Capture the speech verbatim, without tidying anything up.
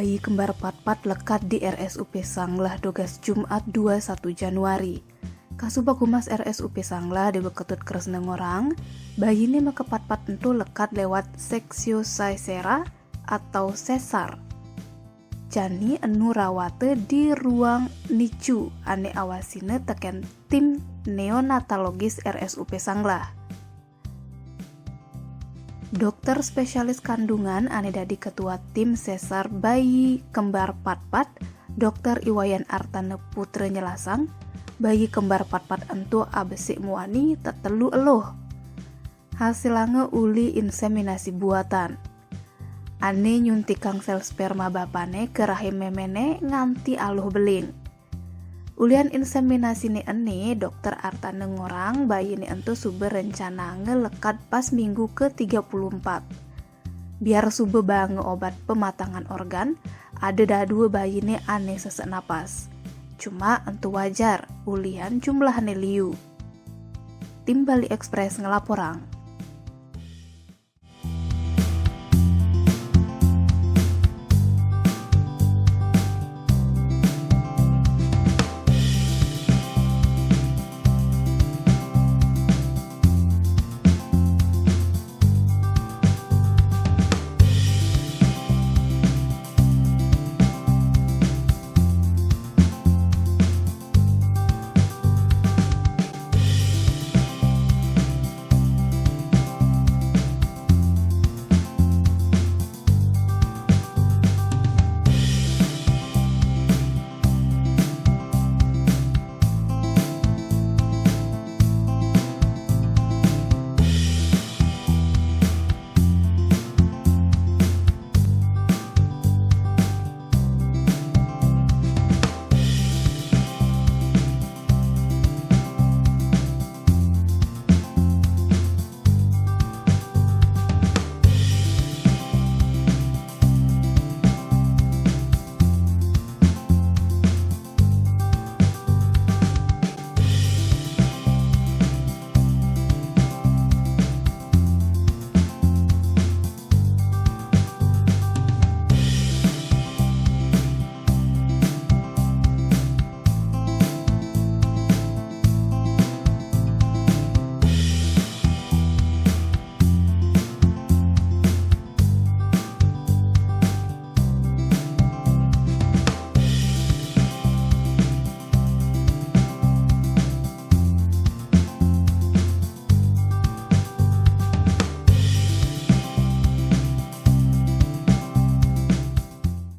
Bayi kembar patpat lekad di R S U P Sanglah dugas Jumat dua satu Januari. Kasubag Humas R S U P Sanglah Dewa Ketut Kresna ngorang, bayi ne makepatpat ento lekad lewat seksio saesera atau sesar. Jani enu rawate di ruang nicu ane awasine teken tim neonatologis R S U P Sanglah. Dokter spesialis kandungan ane dadi ketua tim sesar bayi kembar patpat, Dokter Iwayan Artana Putra nyelasang, bayi kembar patpat ento abesik muani tetelu eluh. Hasilanga uli inseminasi buatan. Ane nyuntikang sel sperma bapane ke rahim memene nganti aluh beling. Ulian inseminasine ene, Dokter Artana ngorang bayine ento suba rencananga lekad pas minggu ke tiga puluh empat. Biar suba baanga obat pematangan organ, ada dadua bayine ane sesek napas. Cuma ento wajar, ulian jumlahne liu. Tim Bali Express ngelaporang.